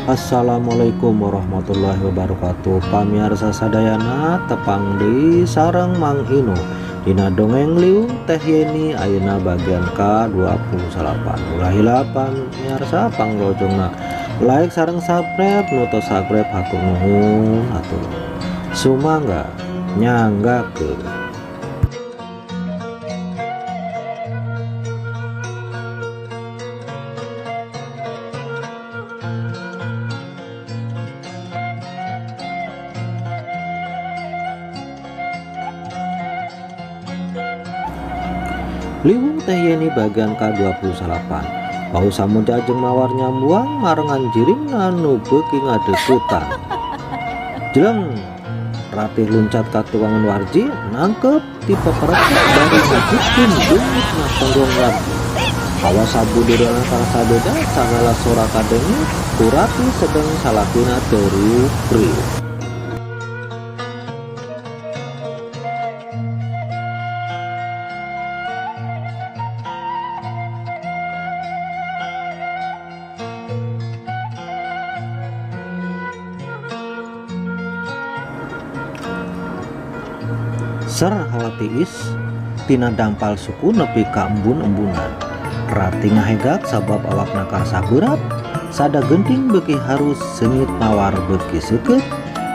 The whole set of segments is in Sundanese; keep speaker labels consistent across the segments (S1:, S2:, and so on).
S1: Assalamualaikum warahmatullahi wabarakatuh. Pamiarsa sadayana, tepang deui sareng Mang Inu dina dongeng Liung Teh Yeni, ayeuna bagian ka-28. Ulah hilap, pamiarsa, panglojongna like sareng subscribe. Nu tos subscribe, hatur nuhun, hatur sumangga, nyanggakeun. Liwung Teh Yeni bagian ka-28. Wau Samudra jeung Mawar nyambuang marengan jirimna nu beuki ngadeuketan. Jleng! Ratih luncat ka tuangan Warji, nangkep ti peperecek bari ngajutkeun beungit na tonggong Warji. Hawa sabudeureunana karasa beda, sagala sora kadenge ku Ratih sedeng salakina teu riuk-riuk. Ser hawa tiis tina dampal suku nepi ka embun-embunan. Ratih ngahegak sabab awakna karasa beurat, sada genting beuki harus, seungit Mawar beuki seukeut,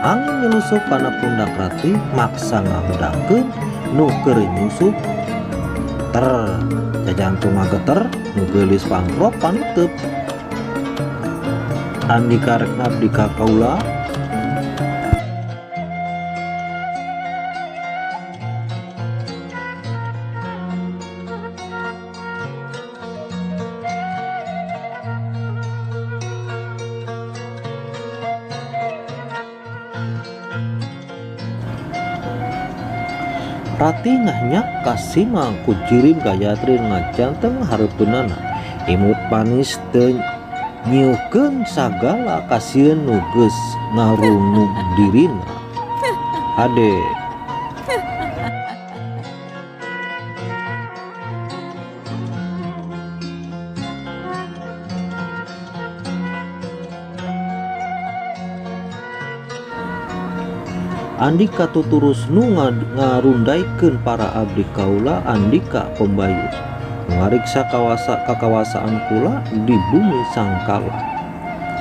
S1: angin nyelusup kana pundak Ratih maksa ngahudangkeun nu keur nyusup. Ter jajantung ngageter, nu geulis pamprok panuteup. Andika rek ngabdi ka kaula? Ratih ngahnyak kasima ku jirim Gayatri ngajanteng hareupeunana. Imut manis teu nyiuhkeun sagala kasieun nu geus ngarunung dirina. Hade. Andika tuturus nu ngarundaikeun para abdi kaula, andika pembayu nu ngariksa kawasa kakawasaan kula di bumi sangkala.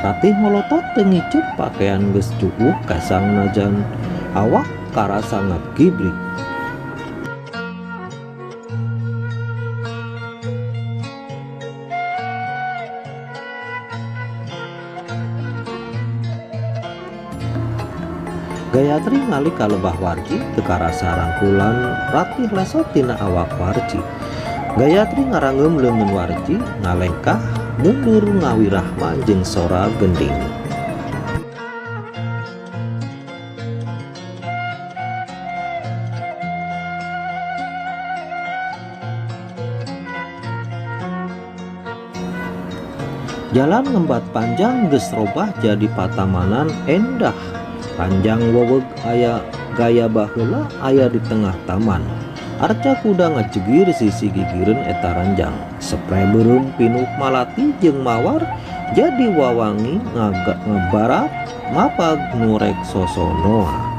S1: Ratih molotot, teu ngiceup, pakaian geus cuuh kasang najan awak karasa ngagibrik. Gayatri ngalih ka lebah Warji, teu karasa rangkulan Ratih lesot tina awak Warji. Gayatri ngarangeum leungeun Warji, ngalengkah mundur ngawirahma jeung sora gending. Jalan ngembat panjang geus robah jadi patamanan endah. Panjang weweg aya gaya baheula aya di tengah taman. Arca kuda ngajegir sisi gigireun eta ranjang. Sepre beureum pinuh malati jeung mawar jadi wawangi ngebarat mapag nu rek sosonoa.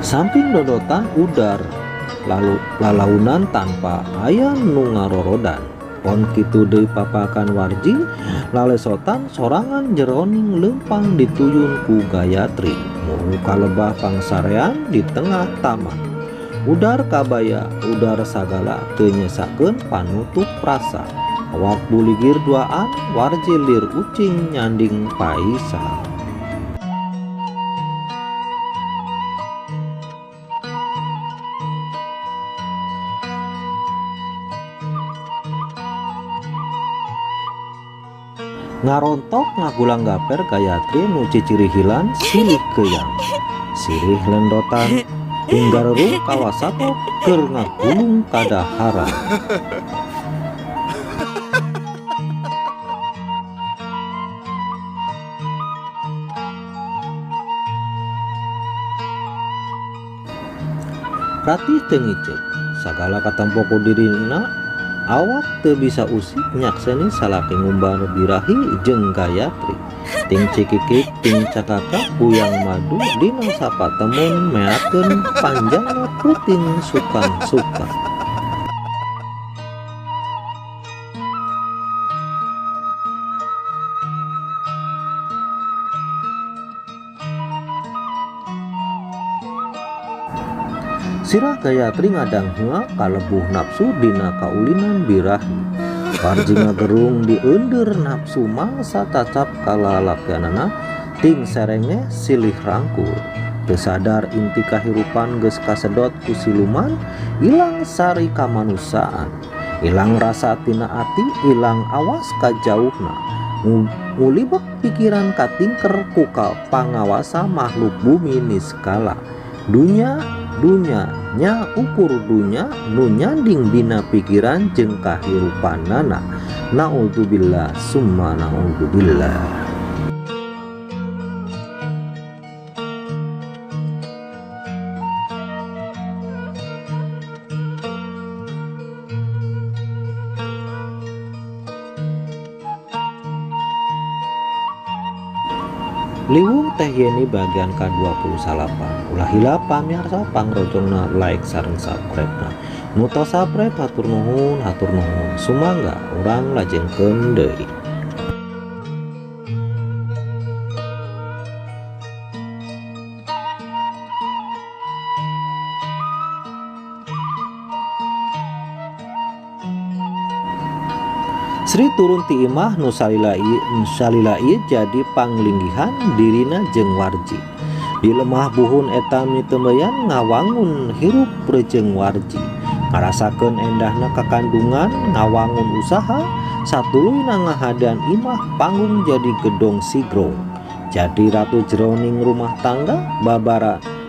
S1: Samping dodotan udar lalu lalaunan tanpa aya nu ngarorodan. Pon kitu deui papakan Warji lalesotan sorangan jeroning leumpang dituyun ku Gayatri muru ka lebah pangsarean di tengah taman. Udar kabaya, udar sagala teu nyesakeun panutup rasa. Awak buligir duaan, Warji lir ucing nyanding paisa. Ngarontok ngagulang gaper Gayatri nu cicirihilan silih keyang. Sirih lendotan hinggarerung kawasato keur ngagulung kadaharan. Ratih teu ngiceup sagala katempo ku dirina, awak teu bisa usik nyakseni salaki ngumbar birahi jeung Gayatri. Ting cikikik ting cakakak kuyang madu dina sapatemun meakeun panjangna puting sukan-sukan. Sirah Gayatri ngadangheua kalebuh napsu dina kaulinan birahi. Warji ngagerung dieunder napsu mangsa cacap ka lalakianana ting serengeh silih rangkul. Teu sadar inti kahirupan geus kasedot ku siluman, ilang sari kamanusaan. Ilang rasa tina ati, ilang awas ka jauhna. Ngulibek pikiran katingker ku pangawasa makhluk bumi niskala. Dunya dunya nya ukur dunya nu nyanding dina pikiran jeung kahirupanana. Naudzubillah summa naudzubillah. Liwung Teh Yeni bagian ka-29. Ulah hilap pamiarsa pangrojongna like sareng subscribe na. Nu tos subscribe hatur nuhun hatur nuhun. Sumangga urang lajengkeun deui. Sri turun ti imah nu salila ieu jadi panglinggihan dirina jeung Warji. Di lemah buhun eta mitembeyan ngawangun hirup rejeung Warji. Ngarasakeun endahna kakandungan ngawangun usaha satuluyna ngahadean imah panggung jadi gedong sigrong. Jadi ratu jeroning rumah tangga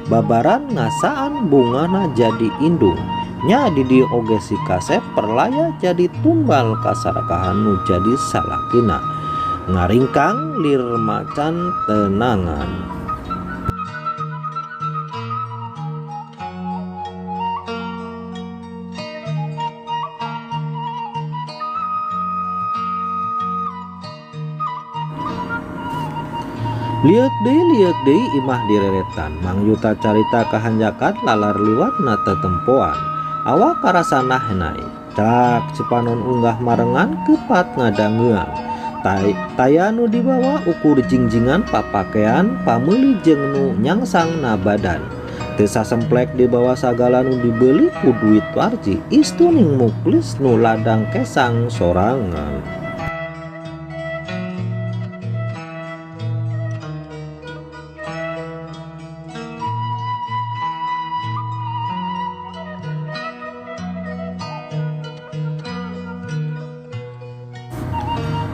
S1: babaran ngasaan bungana jadi indung. Nya di dieu oge si kasep perlaya jadi tumbal kasarakahan nu jadi salakina. Ngaringkang lir macan tenangan. Lieuk deui imah direretan, Mang Yuta carita kahanjakan lalar liwatna tetempoan. Awak karasa nahenai, cak cipanon unggah marengan kepat ngadangean. Taya nu dibawa ukur jingjingan papakean pameuli jeung nu nyangsang na badan. Teu sasemplek dibawa sagala nu dibeli ku duit Warji, istuning muklis nu ladang kesang sorangan.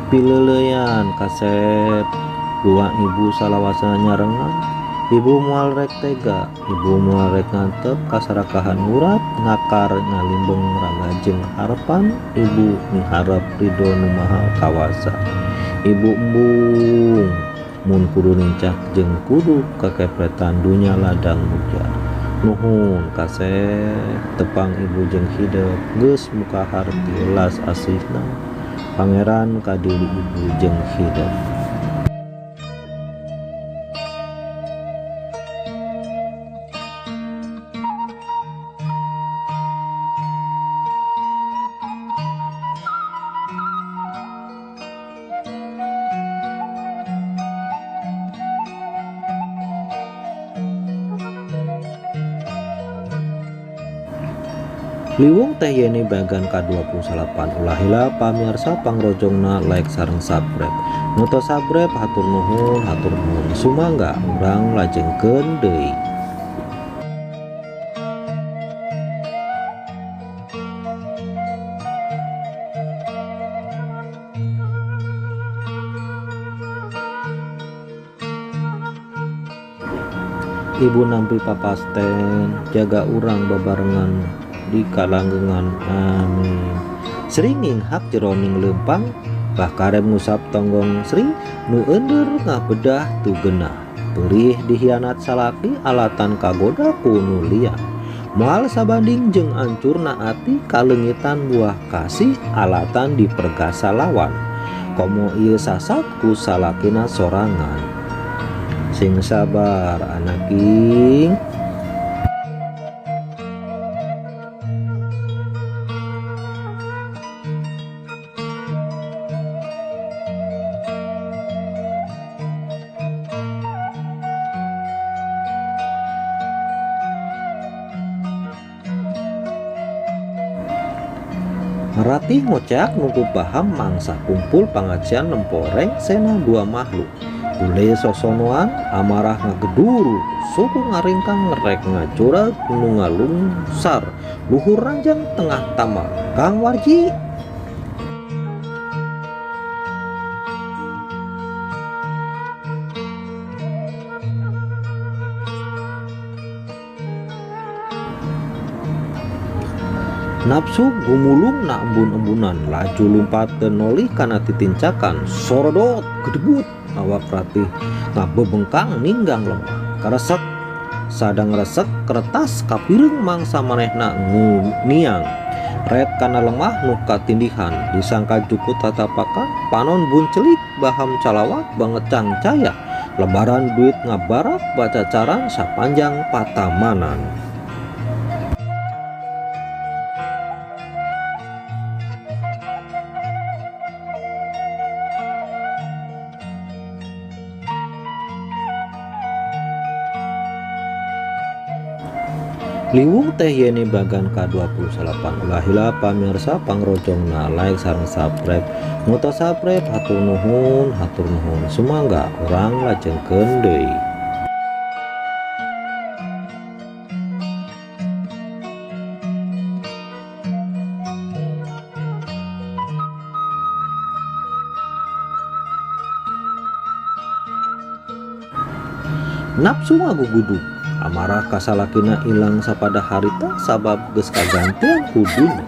S1: Pileuleyan kasep dua ibu salawasana nyarengan, ibu moal rek tega, ibu moal rek ngantep kasarakahan ngurat ngakar ngalimbeng raga jeung harepan ibu miharep ridho nu maha kawasa. Ibu embung mun kudu nincak jeung kudu kakepretan dunya ladang muja. Nuhun kasep tepang ibu jeung hidep geus muka harti welas asihna pangeran ka diri ibu jeung hidep. Liwung Teh Yeni bagian ka-29. Ulah hilap pamirsa pangrojongna like sareng subscribe. Nu tos subscribe hatur nuhun hatur nuhun. Sumangga urang lajengkeun deui. Ibu nampi papasten jaga urang babarengan di kalanggengan, amin. Sri nginghak jeroning leumpang bah karem ngusap tonggong Sri nu eundeur ngabedah tu genah. Perih dihianat salaki alatan kagoda ku nu lian. Moal sabanding jeung ancurna ati kaleungitan buah kasih alatan dipergasa lawan. Komo ieu sasat ku salakina sorangan. Sing sabar anaking. Ratih ngoceak nunggu baham mangsa kumpul pangajian nemporeng sena dua makhluk. Bule sosonoan amarah ngagedur, suku ngaringkang ngerek ngacurag nu ngalungsar luhur ranjang tengah taman. Kang Warji. Nafsu gumulung na embun-embunan laju lumpat teu nolih kana titincakan sorodot gedebut awak Ratih ngabebengkang ninggang lemah karesek sadang resek kertas kapireung mangsa manehna nguniang ret kana lemah nu katindihan disangka jukut tatapakan panon buncelik baham calawak bangecang caya lebaran duit ngabarak bacacaran sapanjang patamanan. Liwung Teh Yeni bagan ka-28. Ulah hilap pamirsa pangrojongna like sareng subscribe. Nu tos subscribe hatur nuhun, hatur nuhun. Sumangga urang lajengkeun deui. Nafsu ngagugudug amarah kasalakina ilang sapada harita sabab geus kagantian kuduna.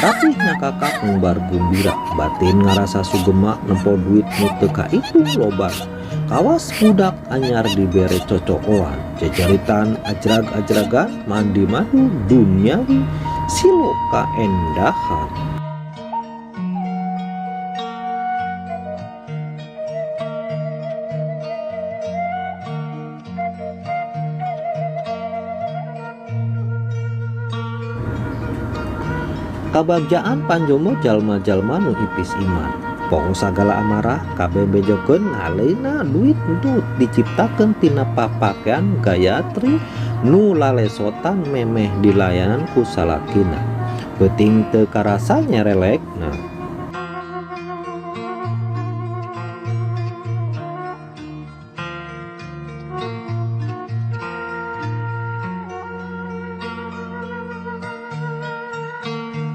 S1: Ratih nyakakak ngumbar gumbira, batin ngarasa sugema nempo duit nu teu kaitung lobana. Kawas budak anyar dibere cocokoan, jejeritan ajrag-ajragan mandi madu duniawi silo kaendahan. Kabagjaan panjomo jalma-jalma nu ipis iman. Pong sagala amarah kabeh bejokeun ngaleuna duit nu diciptakeun tina papakean Gayatri nu lalesotan memeh dilayanan ku salakina. Peuting teu karasa nyerelekna.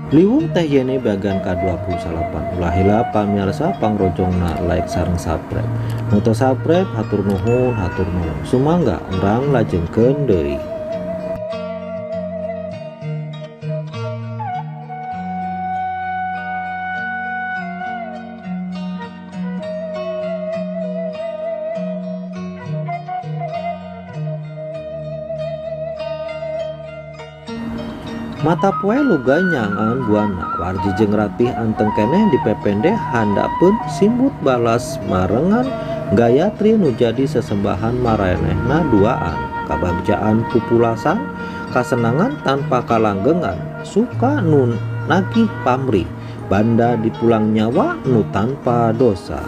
S1: Liwung Teh Yeni bagan ka-28. Ulah hilap pamirsa pangrojongna like sareng subscribe. Nu tos subscribe hatur nuhun, hatur nuhun. Sumangga urang lajengkeun deui. Mata poe luga nyangan buana Warji jeung Ratih anteng keneh dipepende handapeun simbut balas marengan Gayatri nu jadi sesembahan maranehna duaan kabagjaan pupulasan kasenangan tanpa kalanggengan suka nu nagih pamrih banda dipulang nyawa nu tanpa dosa.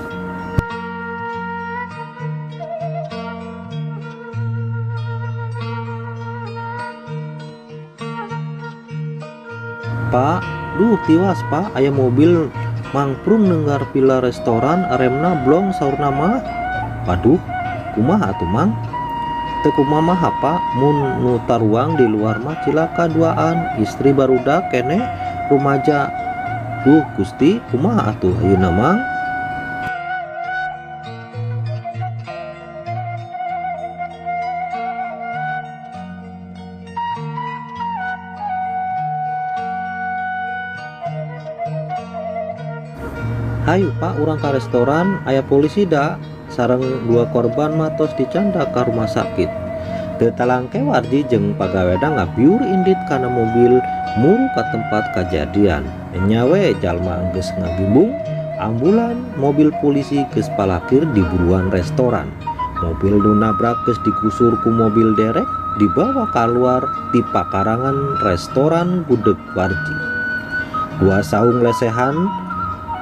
S1: Pak, duh tiwas pak, aya mobil mangprung nenggar pila restoran remna blong saurna mah. Waduh, kumaha atuh mang? Teu kumaha pak, mun nu taruang di luar mah cilaka duaan, istri barudak keneh rumaja. Duh Gusti, kumaha atuh ayeuna mang? Hayu pak, urang ka restoran, aya polisi da, sareng dua korban mah tos dicanda ka rumah sakit. Teu talangke Warji jeung pagawena ngabiur indit kana mobil muru ka tempat kajadian. Nya we jalma geus ngagimbung, ambulan, mobil polisi geus palakir di buruan restoran. Mobil nu nabrak geus digusur ku mobil derek dibawa kaluar ti pakarangan restoran Gudeg Warji. Dua saung lesehan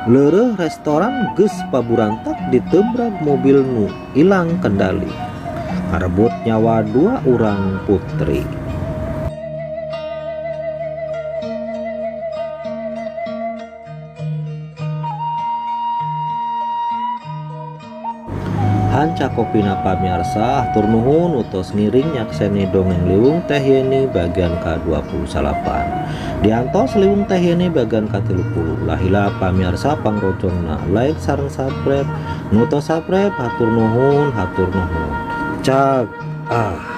S1: leureuh restoran geus paburantak ditebrak mobil nu ilang kendali. Ngarebut nyawa dua urang putri. Hanca kopina pamiarsa, hatur nuhun utos ngiring nyakseni dongeng Liwung Teh Yeni bagian ka-29. Diantos Liwung Teh Yeni bagian ka-30. Ulah hilap pamiarsa pangrojongna like sareng subscribe. Nu tos subscribe hatur nuhun, hatur nuhun. Cag ah.